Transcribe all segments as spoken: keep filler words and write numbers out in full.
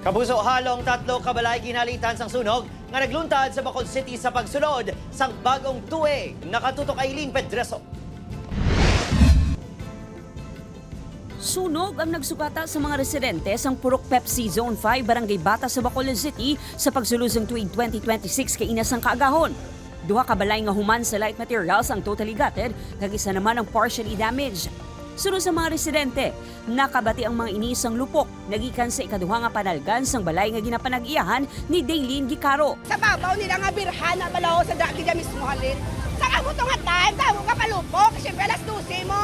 Kapuso, halong tatlo ka balay ginhalitan sang sunog nga nagluntad sa Bacolod City sa pagsulod sang bagong tuig. Nakatutok Aileen Pedreso. Sunog ang nagsugata sa mga residente sang Purok Pepsi Zone five, Barangay Bata sa Bacolod City sa pagsulod sang tuig twenty twenty-six kaina sang kaagahon. Duha ka balay nga human sa light materials ang totally gutted, kag isa naman ang partially damaged. Suno sa mga residente, nakabati ang mga ini sang lupok nagikan sa ikaduha nga panalgan sang balay nga ginapanag-iyahan ni Daylin Gicaro. Sa babaw nila nga birhan na balawo sa dati dyan mismo halin. Sa amo to nga time, tawag ka palupok. Siyempre, alas dose mo.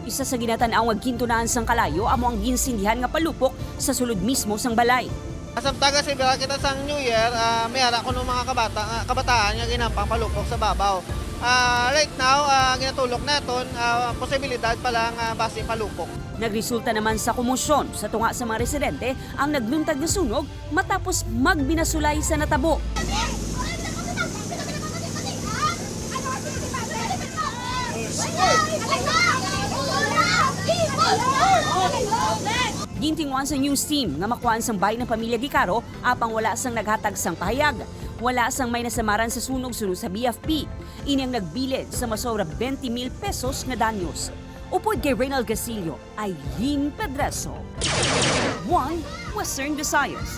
Isa sa ginatan-aw nga gintunahan sang kalayo amo ang ginsindihan nga palupok sa sulod mismo sang balay. Asam taga Sibira kita sang New Year, ah, may ara kuno mga kabata, nga, kabataan nga ginampang palupok sa babaw. Ah, right now, ah, ginatulok naton, ah, posibilidad pa lang, ah, basi palupok. Nagresulta naman sa komosyon sa tunga sa mga residente ang nagluntad nga sunog matapos magbinasulay sa natabo. Gintinguan sa news team nga makuhaan sang balay ang pamilya Gicaro apang wala sang naghatag sang pahayag. Wala sang may nasamaran sa sunog suno sa B F P. Ini ang nagbilin sa masobra twenty mil pesos nga danyos. Upod kay Reynald Gasilio, Aileen Pedreso, One Western Visayas.